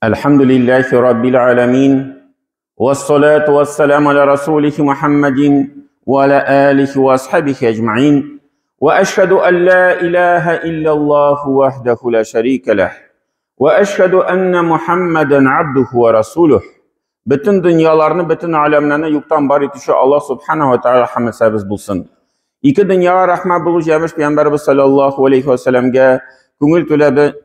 Әлхәмдүлилләһи раббил аламин. Вассалату вассаламу аля расулихи Мухаммадин ва аля алихи ва асхабихи аҗмаин. Ва ашһаду ан ла илаһа иллаллаһу вахдаху ла шарика лах. Ва ашһаду анна Мухаммадан абдуху ва расулух. Бөтен дөньяларны, бөтен аләмнәрне юктан бар итүче Аллаһ субханаһу ва тааля хәмд булсын. Ике дөньяга рәхмәт булу җәмеш пәйгамбәрбез саллаллаһу алейхи ва сәлләмгә күңел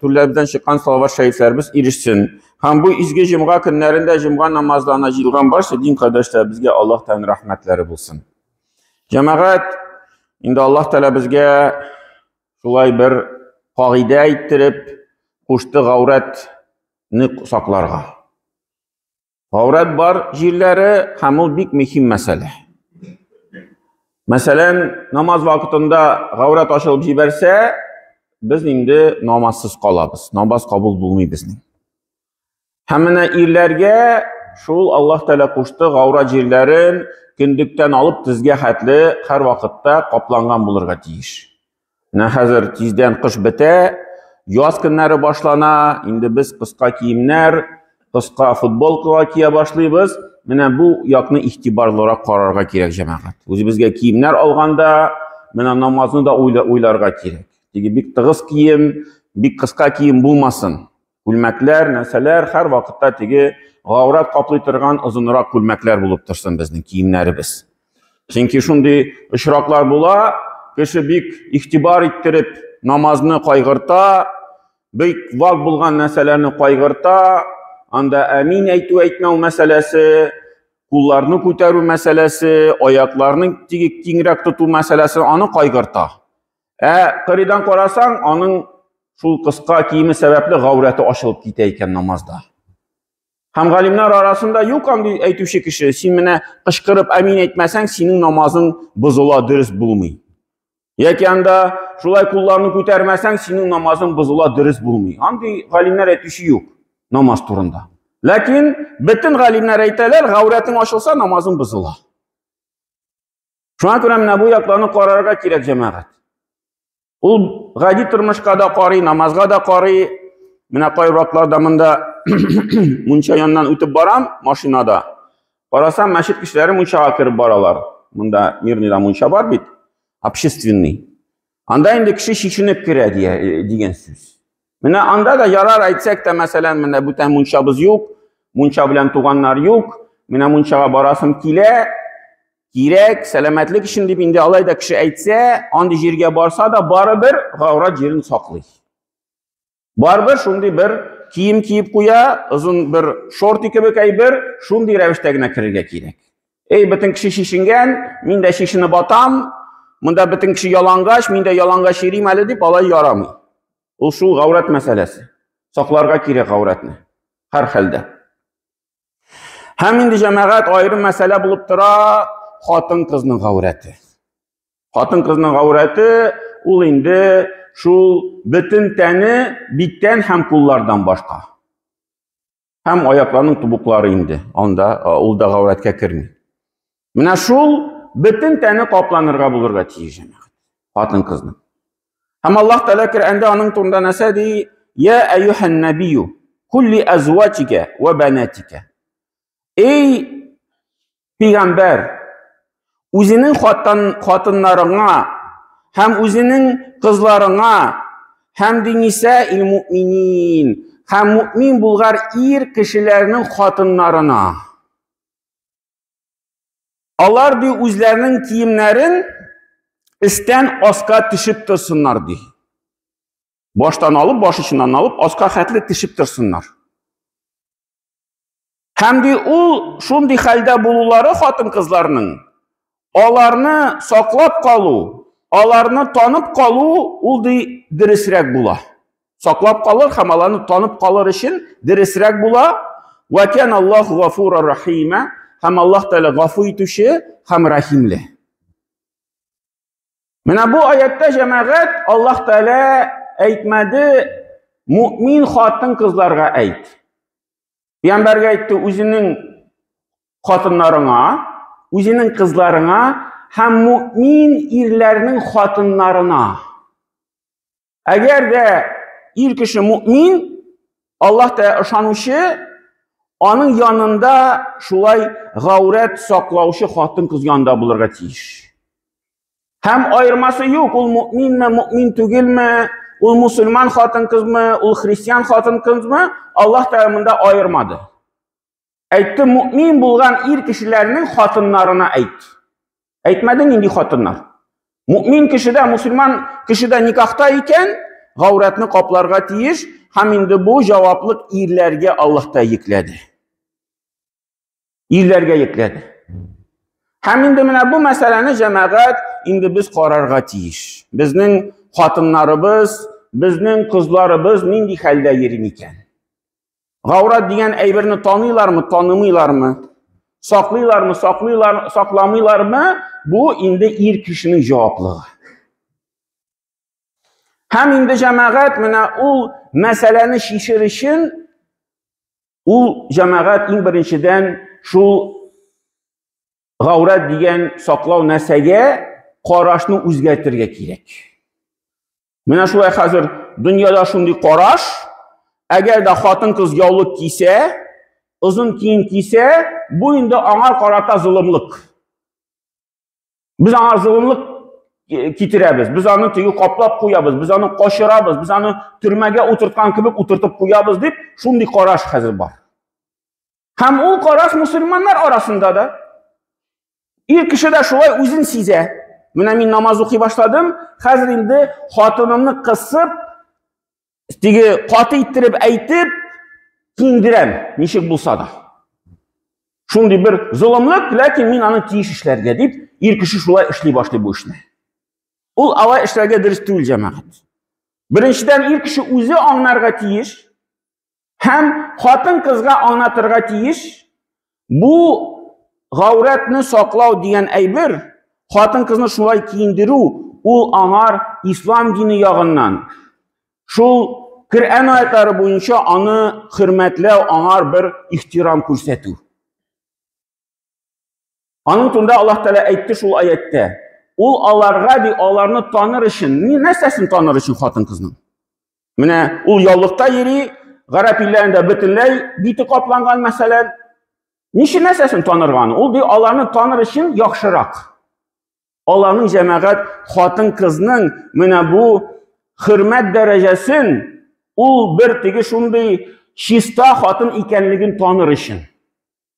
түләбедән чыккан салават шәрифләребез ирешсен. Һәм бу изге җомга көннәрендә җомга намазларына җыелган барча дин кардәшләребезгә Аллаһ Тәгаләнең рәхмәтләре булсын. Җәмәгать, инде Аллаһ Тәгалә безгә шулай бер кагыйдә әйттереп кушты гаурәтне сакларга. Гаурәт бар җирләре һәм ул бик мөһим мәсьәлә. Мәсәлән, намаз вакытында гаурәт ачылып җибәрсә, без инде намазсыз калабыз. Намаз кабул булмый безнең. Һәм менә ирләргә шул Аллаһ Тәгалә кушты гаурәт җирләрен көндектән алып тезгә хәтле һәр вакытта капланган булырга тиеш. Менә хәзер тиздән кыш бетә, яз көннәре башлана, инде без кыска киемнәр, кыска футболкалар кия башлыйбыз. Менә бу якны игътибарлырак карарга кирәк, җәмәгать. Үзебезгә киемнәр алганда, менә намазны да уйларга кирәк. Теге бик тыгыз кием, бик кыска кием булмасын. Күлмәкләр, нәрсәләр һәр вакытта теге гаурат каплый торган озынрак күлмәкләр булып торсын безнең киемнәребез. Чөнки шундый очраклар була, кеше бик игътибар иттереп намазны кайгырта, бик вак булган нәрсәләрне кайгырта, анда әмин әйтү әйтмәү мәсьәләсе, кулларны күтәрү мәсьәләсе, аякларны теге киңрәк тоту мәсьәләсе аны кайгырта. Ә кырыйдан карасаң, аның шул кыска киеме сәбәпле гаурәте ачылып китә икән намазда. Һәм галимнәр арасында юк андый әйтүче кеше, син менә кычкырып амин әйтмәсәң, синең намазың бозыла, дөрес булмый. Яки анда шулай кулларны күтәрмәсәң, синең намазың бозыла, дөрес булмый. Андый галимнәр әйтүче юк намаз турында. Ләкин бөтен галимнәр әйтәләр, гаурәтең ачылса, намазың бозыла. Шуңа күрә менә бу якларны карарга кирәк, җәмәгать. Ул гади тормышка да карый, намазга да карый. Менә кайвакытларда монда мунча яныннан үтеп барам машинада. Карасам, мәчет кешеләре мунчага кереп баралар. Монда Мирныйда мунча бар бит, общественный. Анда инде кеше чишенеп керә дигән сүз. Менә анда да ярар әйтсәк тә, мәсәлән, менә бүтән мунчабыз юк, мунча белән туганнар юк, менә мунчага барасым килә, кирәк, сәламәтлек өчен дип инде алай да кеше әйтсә, андый җиргә барса да, барыбер гаурат җирен саклый. Барыбер шундый бер кием киеп куя, озын бер шорты кебек әйбер, шундый рәвештә генә керергә кирәк. Эй, бөтен кеше чишенгән, мин дә чишенеп атам, монда бөтен кеше ялангач, мин дә ялангач йөрим әле дип алай ярамый. Ул шул гаурәт мәсьәләсе. Сакларга кирәк гаурәтне. Һәр хәлдә. Һәм инде җәмәгать аерым мәсьәлә булып тора хатын-кызның гаурәте. Хатын-кызның гаурәте ул инде шул бөтен тәне биттән һәм куллардан башка. Һәм аякларның тубыклары инде анда ул да гаурәткә керми. Менә шул бөтен тәне капланырга булырга тиеш җәмәгать. Хатын-кызның. Һәм Аллаһ Тәгалә Коръәндә аның турында нәрсә ди? Я әйюһән нәбию, кулли әзватика ва банатика. Эй пәйгамбәр, үзенең хатын, хатыннарыңа һәм үзенең кызларыңа һәм динисә ил муъминин һәм муъмин булган ир кешеләрнең хатыннарына. Алар ди үзләренең киемнәрен өстән аска төшеп торсыннар ди. Баштан алып, баш очыннан алып, аска хәтле төшеп торсыннар. Һәм ди ул шундый хәлдә булулары хатын-кызларның аларны саклап калу, аларны танып калу ул ди дөресрәк була. Саклап калыр һәм аларны танып калыр өчен дөресрәк була. Ва кан Аллаһу гафурар рахима һәм Аллаһ Тәгалә гафу итүче һәм рәхимле. Менә бу аятта җәмәгать Аллаһ Тәгалә әйтмәде, муъмин хатын-кызларга әйт. Пәйгамбәргә әйтте, үзенең хатыннарыңа, үзенең кызларыңа һәм муъмин ирләрнең хатыннарына. Әгәр дә ир кеше муъмин, Аллаһ Тәгалә ышанучы, аның янында шулай гаурәт саклаучы хатын-кыз янында булырга тиеш. Һәм аермасы юк, ул мөминме, мөмин түгелме, ул мусульман хатын-кызмы, ул христиан хатын-кызмы, Аллаһ Тәгалә монда аермады. Әйтте, мөмин булган ир кешеләрнең хатыннарына әйт. Әйтмәде нинди хатыннар. Мөмин кешедә, мусульман кешедә никахта икән, гаурәтне капларга тиеш, һәм инде бу җаваплык ирләргә Аллаһ та йөкләде. Ирләргә йөкләде. Һәм инде менә бу мәсьәләне җәмәгать инде без карарга тиеш. Безнең хатыннарыбыз, безнең кызларыбыз нинди хәлдә йөри микән? Гаурат дигән әйберне таныйлармы, танымыйлармы? Саклыйлармы, саклыйлар, сакламыйлармы? Бу инде ир кешенең җаваплыгы. Һәм инде җәмәгать менә ул мәсьәләне чишер өчен ул җәмәгать иң беренчедән шул гаурат дигән саклау нәрсәгә карашны үзгәртергә кирәк. Менә шулай хәзер дөньяда шундый караш, әгәр дә хатын-кыз яулык кисә, озын кием кисә, бу инде аңа карата золымлык. Без аңа золымлык э, китерәбез, без аны теге каплап куябыз, без аны качырабыз, без аны төрмәгә утырткан кебек утыртып куябыз дип, шундый караш хәзер бар. Һәм ул караш мусульманнар арасында да. Ир кеше дә шулай үзен сизә. Менә мин намаз укый башладым, хәзер инде хатынымны кысып, теге каты иттереп әйтеп, киендерәм, ничек булса да. Шундый бер золымлык, ләкин мин аны тиеш эшләргә дип, ир кеше шулай эшли башлый бу эшне. Ул алай эшләргә дөрес түгел, җәмәгать. Беренчедән, ир кеше үзе аңларга тиеш, Һәм хатын-кызга аңлатырга тиеш, бу гаурәтне саклау дигән әйбер, хатын-кызны шулай киендерү, ул аңар ислам дине ягыннан, шул Коръән аятлары буенча аны хөрмәтләү, аңар бер ихтирам күрсәтү. Аның турында Аллаһ Тәгалә әйтте шул аяттә. Ул аларга ди, аларны таныр өчен, ни нәрсәсен таныр өчен хатын-кызның? Менә ул яулыкта йөри, гарәп илләрендә бөтенләй бите капланган мәсәлән. Ничә нәрсәсен танырга аны? Ул ди, аларны таныр өчен яхшырак. Аларның җәмәгать хатын-кызның менә бу хөрмәт дәрәҗәсен ул бер теге шундый чиста хатын икәнлеген таныр өчен.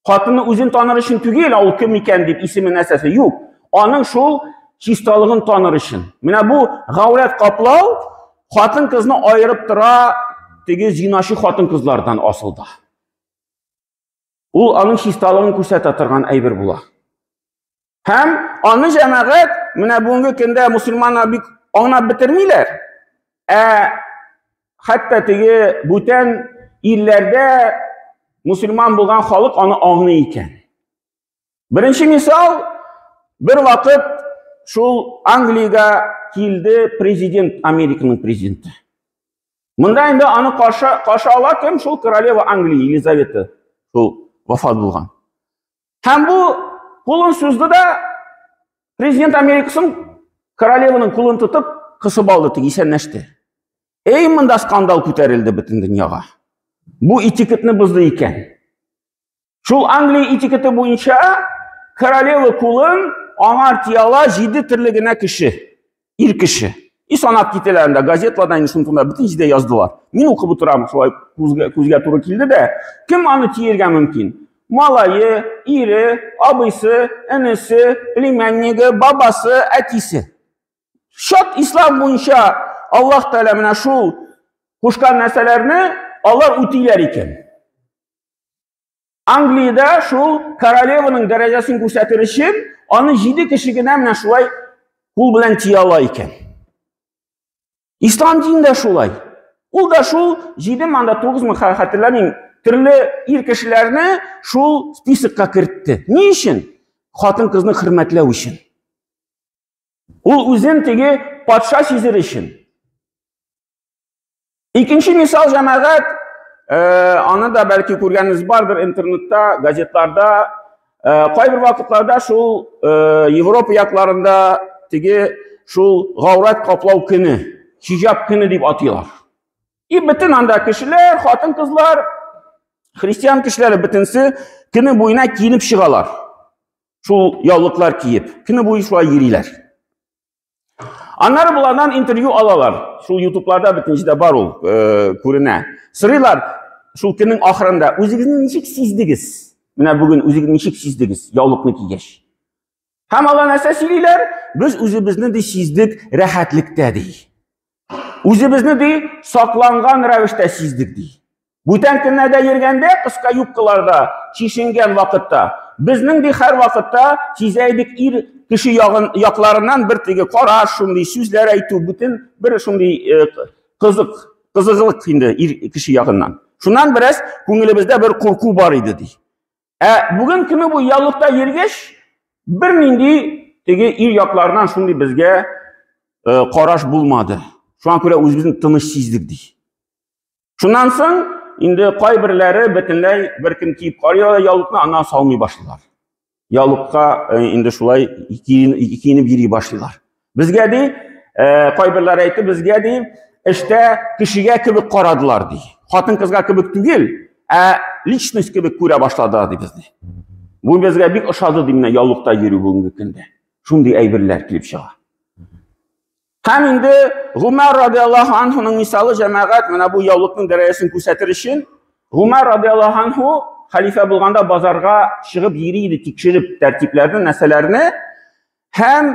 Хатынны үзен таныр өчен түгел, ул кем икән дип исеме нәрсәсе юк. Аның шул чисталыгын таныр өчен. Менә бу гаурәт каплау хатын-кызны аерып тора теге зиначы хатын-кызлардан асылда. Ул аның чисталыгын күрсәтә торган әйбер була. Һәм аны җәмәгать менә бүгенге көндә мусульманнар бик аңлап бетермиләр. Ә хәтта теге бүтән илләрдә мусульман булган халык аны аңлый икән. Беренче мисал, бер вакыт шул Англиягә килде президент, Американың президенты. Монда инде аны каршы, каршы ала кем? Шул королева Англии Елизавета, шул вафат булган. Һәм бу кулын сузды да президент Америкасын королеваның кулын тотып кысып алды, тик исәнләште. Эй, монда скандал күтәрелде бөтен дөньяга. Бу этикетны бозды икән. Шул Англия этикеты буенча королева кулын аңар тияла җиде төрле генә кеше. Ир кеше. И санап китәләр анда газетларда инде шуны турында бөтен җирдә яздылар. Мин укып утырам, шулай күзгә, күзгә туры килде дә. Кем аны тиергә мөмкин? Малае, ире, абыйсы, энесе, племяннигы, бабасы, әтисе. Шат ислам буенча Аллаһ Тәгалә менә шул кушкан нәрсәләрне алар үтиләр икән. Англиядә шул королеваның дәрәҗәсен күрсәтер өчен аны җиде кеше генә менә шулай кул белән тия ала икән. Ислам динендә шулай. Ул да шул җиде анда тугызмы хәтерләмим, төрле ир кешеләрне шул списокка кертте. Ни өчен? Хатын-кызны хөрмәтләү өчен. Ул үзен теге патша сизер өчен. Икенче мисал җәмәгать, э, аны да бәлки күргәнегез бардыр интернетта, газетларда. Э, кайбер вакытларда шул э, Европа якларында теге шул гаурат каплау көне, хиҗаб көне дип атыйлар. И бөтен анда кешеләр, хатын-кызлар, христиан кешеләре бөтенсе көне буена киенеп чыгалар. Шул яулыклар киеп, көне буе шулай йөриләр. Аннары булардан интервью алалар. Шул ютубларда бөтен җирдә бар ул, күренә. Сорыйлар, шул көннең ахырында үзегезне ничек сиздегез? Менә бүген үзегезне ничек сиздегез яулыкны кигәч? Һәм алар нәрсә сөйлиләр? Без үзебезне ди сиздек рәхәтлектә ди. Үзебезне ди сакланган рәвештә сиздек ди. Бүтән көннәрдә йөргәндә, кыска юбкаларда чишенгән вакытта, безнең ди һәр вакытта сизә идек ир кеше ягын якларыннан бер теге караш, шундый сүзләр әйтү, бүтән бер шундый кызык, кызыгылык инде ир кеше ягыннан. Шуннан бераз күңелебездә бер курку бар иде ди. Ә бүген көне бу яулыкта йөргәч, бернинди теге ир якларыннан шундый безгә караш булмады. Шуңа күрә үзебезне тыныч сиздек ди. Шуннан соң инде кайберләре бөтенләй бер көн киеп карыйлар яулыкны, аннан салмый башлыйлар. Яулыкка инде шулай киенеп йөри башлыйлар. Безгә ди, кайберләре әйтте, безгә ди, эштә кешегә кебек карадылар ди. Хатын-кызга кебек түгел, ә личность кебек күрә башладылар ди безне. Бу безгә бик ошады ди менә яулыкта йөрү бүгенге көндә. Шундый әйберләр килеп чыга. Һәм инде Гумар радиаллаһу анһуның мисалы җәмәгать менә бу яулыкның дәрәҗәсен күрсәтер өчен Гумар радиаллаһу анһу хәлифә булганда базарга чыгып йөри иде, тикшереп тәртипләрне, нәрсәләрне һәм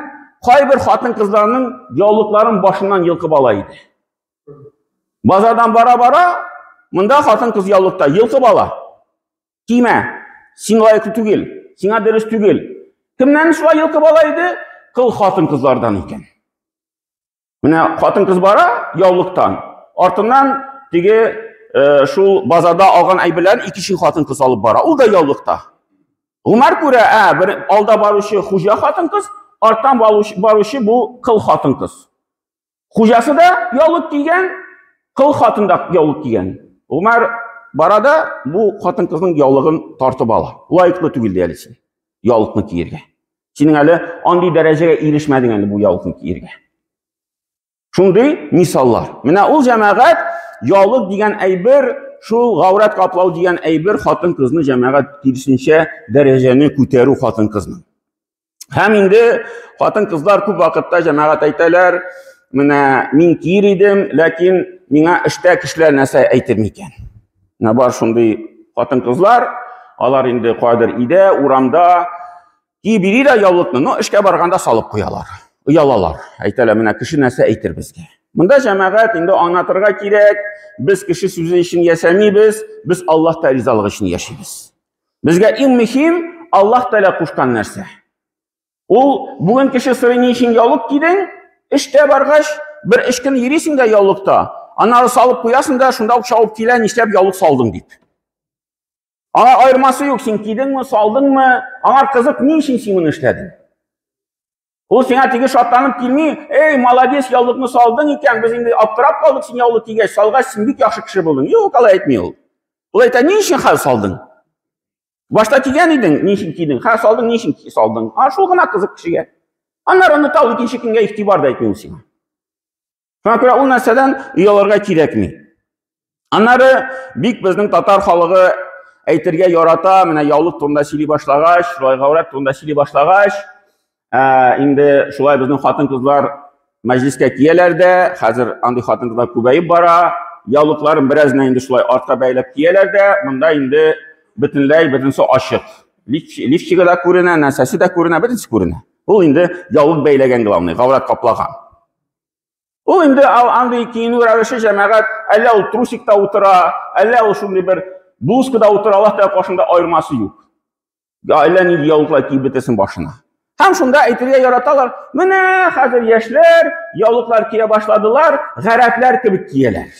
кайбер хатын-кызларның яулыкларын башыннан йолкып ала иде. Базардан бара-бара, монда хатын-кыз яулыкта йолкып ала. Кимә, син лаеклы түгел, сиңа дөрес түгел. Кемнән шулай йолкып ала иде? Кыл хатын-кызлардан икән. Менә хатын-кыз бара яулыктан. Артыннан теге шул базарда алган әйберләрен икенче хатын-кыз алып бара. Ул да яулыкта. Гумар күрә, бер алда баручы хуҗа хатын-кыз, арттан баручы бу кыл хатын-кыз. Хуҗасы да яулык кигән, кыл хатын да яулык кигән. Гумар бара да бу хатын-кызның яулыгын тартып ала. Лаеклы түгел ди әле син яулыкны киергә. Синең әле андый дәрәҗәгә ирешмәдең әле бу яулыкны киергә. Шундый мисаллар. Менә ул җәмәгать яулык дигән әйбер, шул гаурәт каплау дигән әйбер хатын-кызны җәмәгать киресенчә дәрәҗәне күтәрү хатын-кызның. Һәм инде хатын-кызлар күп вакытта җәмәгать әйтәләр, менә мин киер идем, ләкин миңа эштә кешеләр нәрсә әйтер микән? Менә бар шундый хатын-кызлар, алар инде кайдыр өйдә, урамда киеп йөри дә яулыкны, но эшкә барганда салып куялар, оялалар. Әйтәләр, менә кеше нәрсә әйтер безгә? Монда җәмәгать инде аңлатырга кирәк, без кеше сүзе өчен яшәмибез, без Аллаһ Тәгалә ризалыгы өчен яшибез. Безгә иң мөһим Аллаһ Тәгалә кушкан нәрсә. Ул бүген кеше сорый, ни өчен яулык кидең? Эштә баргач, бер эш көн йөрисең дә яулыкта. Аннары салып куясың да, шунда ук чабып килә, нишләп яулык салдың дип. Аңа аермасы юк, син кидеңме, салдыңмы, аңа кызык, ни өчен син моны эшләдең? Ул сиңа теге шатланып килми, эй, молодец, яулыкны салдың икән, без инде аптырап калдык син яулык кигәч, салгач, син бик яхшы кеше булдың. Юк, алай әйтми ул. Ул әйтә, ни өчен хәл салдың? Башта кигән идең, ни өчен кидең? Хәл салдың, ни өчен салдың? А шул гына кызык кешегә. Аннары оныта, ул икенче көнгә игътибар да итми ул сиңа. Шуңа күрә ул нәрсәдән оялырга кирәкми. Аннары бик безнең татар халыгы әйтергә ярата, менә яулык турында сөйли башлагач, шулай гаурәт турында сөйли башлагач, инде шулай безнең хатын-кызлар мәҗлескә кияләр дә, хәзер андый хатын-кызлар күбәеп бара, яулыкларын беразына инде шулай артка бәйләп кияләр дә, монда инде бөтенләй бөтенесе ачык. Лифчигы да күренә, нәрсәсе дә күренә, бөтенесе күренә. Ул инде яулык бәйләгән главный, гаурәт каплаган. Ул инде андый киенү рәвеше җәмәгать, әллә ул трусикта утыра, әллә ул шундый бер блузкада утыра, Аллаһ Тәгалә каршында аермасы юк. Әллә нинди яулыклар киеп бетерсен башына. Һәм шунда әйтергә яраталар, менә хәзер яшьләр яулыклар кия башладылар, гарәпләр кебек кияләр.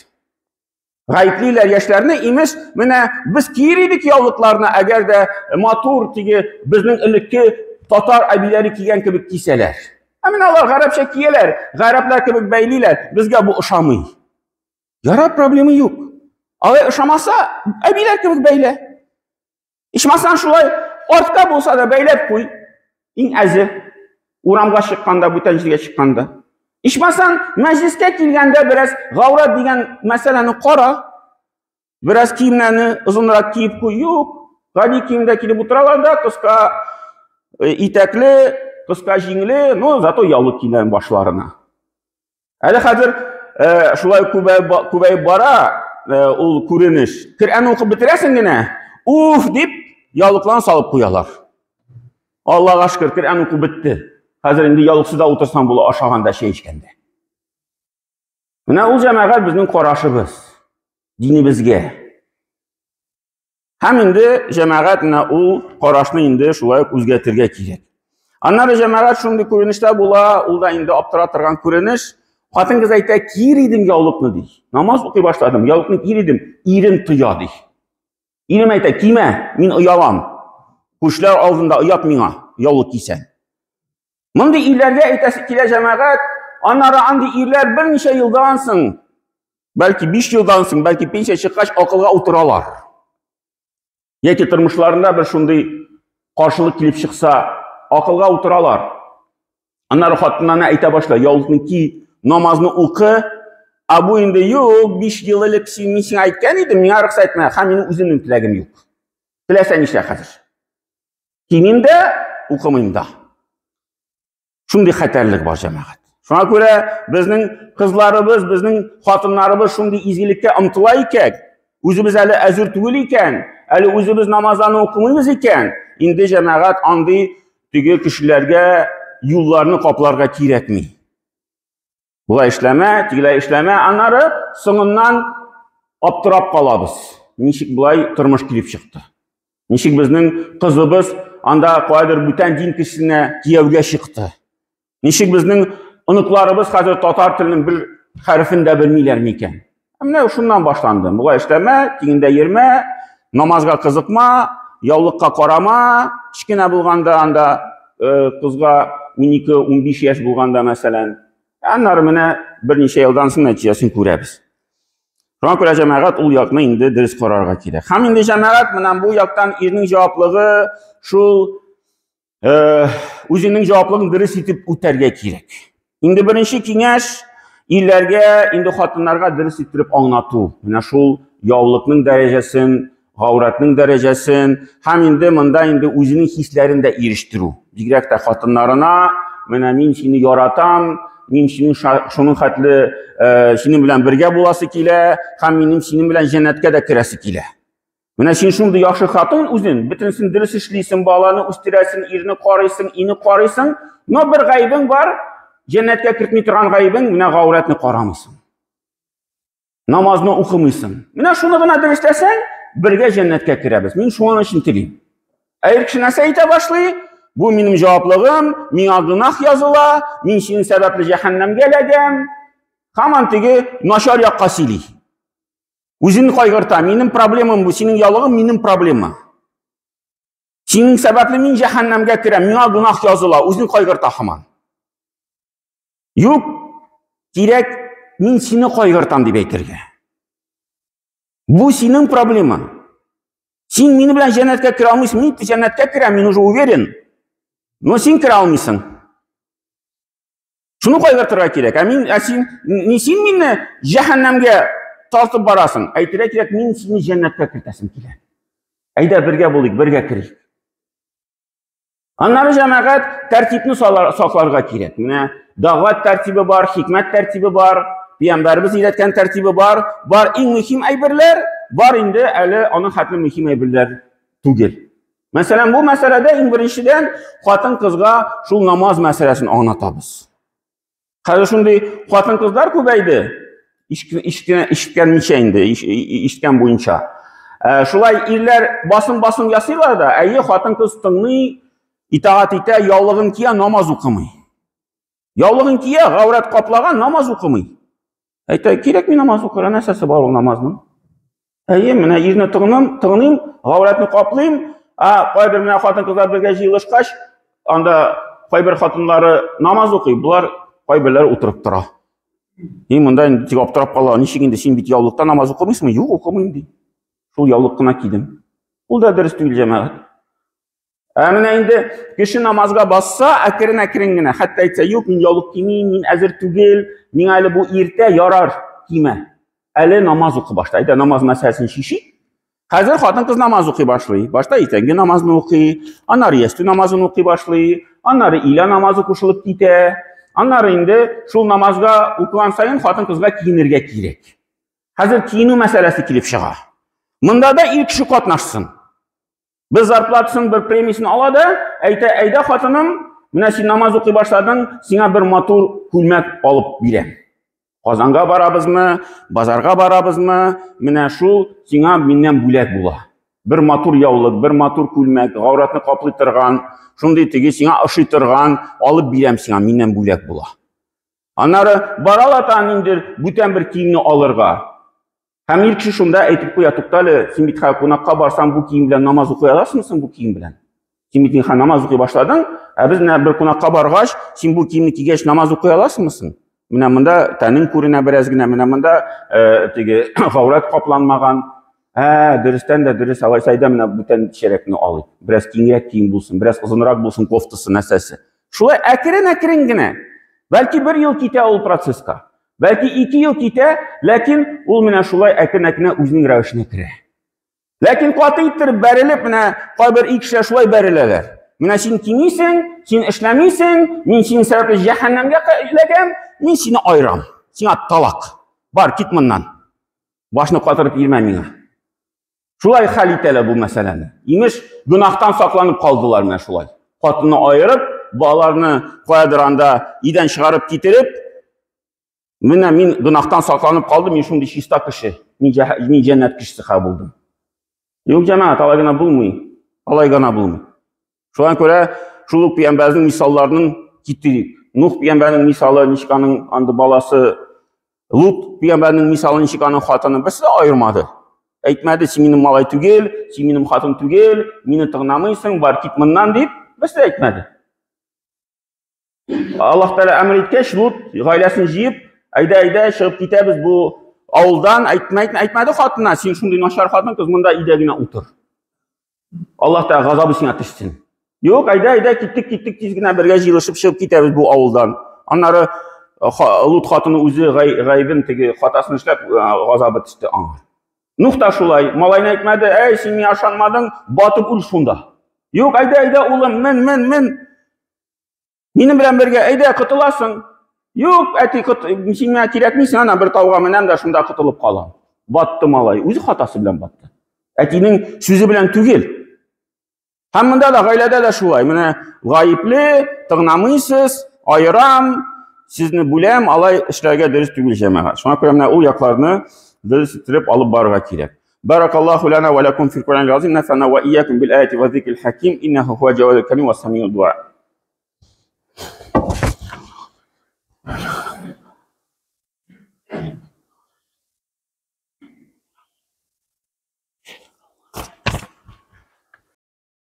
Гаеплиләр яшьләрне, имеш, менә без киер идек яулыкларны, әгәр дә матур теге безнең элекке татар әбиләре кигән кебек кисәләр. Ә менә алар гарәпчә кияләр, гарәпләр кебек бәйлиләр, безгә бу ошамый. Ярар, проблема юк. Алай ошамаса, әбиләр кебек бәйлә. Ичмасам шулай артка булса да бәйләп куй. Иң әзе. Урамга чыкканда, бүтән җиргә чыкканда. Ичмасам, мәҗлескә килгәндә бераз гаурат дигән мәсьәләне кара. Бераз киемнәрне озынрак киеп куй. Юк, гади киемдә килеп утыралар да, кыска э, итәкле, кыска җиңле, но зато яулык килгән башларына. Әле хәзер э, шулай күбәеп бара э, ул күренеш. Коръән укып бетерәсең генә, уф дип яулыкларын салып куялар. Аллага шөкер, Коръән уку бетте. Хәзер инде ялыксыз да утырсаң була ашаганда, чәй эчкәндә. Менә ул җәмәгать безнең карашыбыз динебезгә. Һәм инде җәмәгать менә ул карашны инде шулай ук үзгәртергә кирәк. Аннары җәмәгать шундый күренештә була, ул да инде аптыра торган күренеш. Хатын-кыз әйтә, киер идем яулыкны ди. Намаз укый башладым, яулыкны киер идем, ирем тоя ди. Ирем әйтә, кимә, мин оялам. Күршеләр алдында оят миңа, яулык кисәң. Мондый ирләргә әйтәсе килә җәмәгать, аннары андый ирләр берничә елдан соң, бәлки 5 елдан соң, бәлки пенсия чыккач акылга утыралар. Яки тормышларында бер шундый каршылык килеп чыкса, акылга утыралар. Аннары хатыннарына әйтә башлый, яулыкны ки, намазны укы. Ә бу инде юк, 5 ел элек син мин сиңа әйткән идем, миңа рөхсәт итмә, һәм минем үземнең теләгем юк. Теләсә нишлә хәзер. Кимим дә, укымыйм да. Шундый хәтәрлек бар җәмәгать. Шуңа күрә безнең кызларыбыз, безнең хатыннарыбыз шундый изгелеккә омтыла икән, үзебез әле әзер түгел икән, әле үзебез намазларны укымыйбыз икән, инде җәмәгать андый теге кешеләргә юлларны капларга кирәкми. Болай эшләмә, тегеләй эшләмә, аннары соңыннан аптырап калабыз. Ничек болай тормыш килеп чыкты? Ничек безнең кызыбыз анда кайдыр бүтән дин кешесенә кияүгә чыкты? Ничек безнең оныкларыбыз хәзер татар теленең бер хәрефен дә белмиләр микән? Менә шуннан башланды. Болай эшләмә, тигендә йөрмә, намазга кызыкма, яулыкка карама, кечкенә булганда анда э, кызга 12-15 яшь булганда мәсәлән. Аннары менә берничә елдан соң нәтиҗәсен күрәбез. Шуңа күрә җәмәгать ул якны инде дөрес карарга кирәк. Һәм инде җәмәгать менә бу яктан ирнең җаваплыгы шул Э, үзеңнең җаваплыгын дөрес итеп үтәргә кирәк. Инде беренче киңәш ирләргә, инде хатыннарга дөрес иттереп аңлату. Менә шул яулыкның дәрәҗәсен, гаурәтнең дәрәҗәсен һәм инде монда инде үзенең хисләрен дә ирештерү. Бигрәк тә хатыннарына, менә мин сине яратам, мин синең шуның хәтле э, синең белән бергә буласы килә һәм минем синең белән җәннәткә дә керәсе килә. Менә син шундый яхшы хатын үзең, бөтенесен дөрес эшлисең, баланы үстерәсең, ирне карыйсың, ине карыйсың, но бер гаебең бар, җәннәткә кертми торган гаебең, менә гаурәтне карамыйсың. Намазны укымыйсың. Менә шуны гына дөресләсәң, бергә җәннәткә керәбез. Мин шуның өчен телим. Ә ир кеше нәрсә әйтә башлый? Бу минем җаваплыгым, миңа гөнаһ языла, мин синең сәбәпле җәһәннәмгә эләгәм. Һаман теге начар якка сөйли. Үзен кайгырта, минем проблемам бу, синең ялыгың минем проблема. Синең сәбәпле мин җәһәннәмгә керәм, миңа гөнаһ языла, үзен кайгырта һаман. Юк, кирәк мин сине кайгыртам дип әйтергә. Бу синең проблема. Син мине белән җәннәткә керә алмыйсың, мин җәннәткә керәм, мин уже уверен. Но син керә алмыйсың. Шуны кайгыртырга кирәк. Ә мин, ә син, ни син мине җәһәннәмгә тартып барасың? Әйтергә кирәк, мин сине җәннәткә кертәсем килә. Әйдә бергә булыйк, бергә керик. Аннары җәмәгать тәртипне сакларга кирәк. Менә дәгъват тәртибе бар, хикмәт тәртибе бар, пәйгамбәребез өйрәткән тәртибе бар. Бар иң мөһим әйберләр, бар инде әле аның хәтле мөһим әйберләр түгел. Мәсәлән, бу мәсьәләдә иң беренчедән хатын-кызга шул намаз мәсьәләсен аңлатабыз. Хәзер шундый хатын-кызлар күбәйде, ишеткәнмичә инде, ишеткән буенча. Ә, шулай ирләр басым-басым ясыйлар да, әйе, хатын-кыз тыңлый, итагать итә, яулыгын кия, намаз укымый. Яулыгын кия, гаурәт каплаган, намаз укымый. Әйтә, кирәкми намаз укырга, нәрсәсе бар ул намазның? Әйе, менә ирне тыңлыйм, тыңлыйм, гаурәтне каплыйм, ә кайбер менә хатын-кызлар бергә җыелышкач, анда кайбер хатыннары намаз укый, болар кайберләре утырып тора. И монда инде тик аптырап кала, ничек инде син бит яулыкта намаз укымыйсыңмы? Юк, укымыйм ди. Шул яулык кына кидем. Ул да дөрес түгел, җәмәгать. Ә менә инде кеше намазга басса, әкрен-әкрен генә, хәтта әйтсә, юк, мин яулык кимим, мин әзер түгел, миңа әле бу иртә, ярар, кимә. Әле намаз укы башта. Әйдә, намаз мәсьәләсен чишик. Хәзер хатын-кыз намаз укый башлый. Башта иртәнге намазны укый, аннары ястү намазын укый башлый, аннары илә намазы кушылып китә. Аннары инде шул намазга укыган саен хатын-кызга киенергә кирәк. Хәзер киенү мәсьәләсе килеп чыга. Монда да ир кеше катнашсын. Бер зарплатасын, бер премиясен ала да, әйтә, әйдә хатыным, менә син намаз укый башладың, сиңа бер матур күлмәк алып бирәм. Казанга барабызмы, базарга барабызмы, менә шул сиңа миннән бүләк була. Бер матур яулык, бер матур күлмәк, гауратны каплый торган, шундый теге сиңа ошый торган алып бирәм сиңа, миннән бүләк була. Аннары баралар та ниндидер бүтән бер киемне алырга. Һәм ир кеше шунда әйтеп куя, туктале, син бит хәзер кунакка барсаң, бу кием белән намаз укый аласыңмы соң бу кием белән? Син бит инде намаз укый башладың, ә без менә бер кунакка баргач, син бу киемне кигәч намаз укый аласыңмы соң? Менә монда тәнең күренә бераз генә, менә монда э, теге гаурәт капланмаган. Ә, дөрестән дә дөрес, алайса әйдә менә бүтән шәрәкне алыйк. Бераз киңрәк кием булсын, бераз озынрак булсын кофтасы, нәрсәсе. Шулай әкрен-әкрен генә. Бәлки бер ел китә ул процесска. Бәлки 2 ел китә, ләкин ул менә шулай әкрен-әкрен үзенең рәвешенә керә. Ләкин каты иттереп бәрелеп, менә кайбер ир кешеләр шулай бәреләләр. Менә син кимисең, син эшләмисең, мин синең сәбәпле җәһәннәмгә эләгәм, мин сине айырам. Сиңа талак. Бар, кит моннан. Башны катырып йөрмә миңа. Шулай хәл итәләр бу мәсьәләне. Имеш, гөнаһтан сакланып калдылар менә шулай. Хатынны аерып, балаларны каядыр анда идән чыгарып китереп, менә мин гөнаһтан сакланып калдым, мин шундый чиста кеше, мин, мин җәннәт кешесе хәл булдым. Юк, җәмәгать, алай гына булмый. Алай гына булмый. Шуңа күрә шул ук пәйгамбәрнең мисалларының китерик. Нух пәйгамбәрнең мисалы, ничек аның анда баласы Лут пәйгамбәрнең мисалы, ничек аның хатыны берсе дә аермады. Әйтмәде, син минем малай түгел, син минем хатын түгел, мине тыңламыйсың, бар кит моннан дип, берсе дә әйтмәде. Аллаһ Тәгалә әмер иткәч, Лут гаиләсен җыеп, әйдә, әйдә, чыгып китәбез бу авылдан, әйтмәй, әйтмәде хатынына, син шундый начар хатын, кыз монда өйдә генә утыр. Аллаһ Тәгалә газабы сиңа төшсен. Юк, әйдә, әйдә, киттек, киттек, тиз генә бергә җыелышып чыгып китәбез бу авылдан. Аннары э, Лут хатыны үзе гаебен теге хатасын эшләп э, газабы төште аңа. Нух та шулай, малайны әйтмәде, әй, син миңа ышанмадың, батып үл шунда. Юк, әйдә, әйдә, улым, мен, мен, мен. Минем белән бергә, әйдә, котыласың. Юк, әти, кот... син миңа кирәкмисең, ана бер тауга менәм дә шунда котылып калам. Батты малай, үзе хатасы белән батты. Әтинең сүзе белән түгел. Һәм монда да гаиләдә дә шулай. Менә гаепле, тыңламыйсыз, аерам, сезне бүләм, алай эшләргә дөрес түгел җәмәгать. Шуңа күрә менә ул якларны дөрес итеп алып барырга кирәк. Баракаллаху лана ва лакум фил Кур'анил азим, нафана ва иякум бил аяти ва зикрил хаким, иннаху хуа джавадул карим ва самиуд дуа.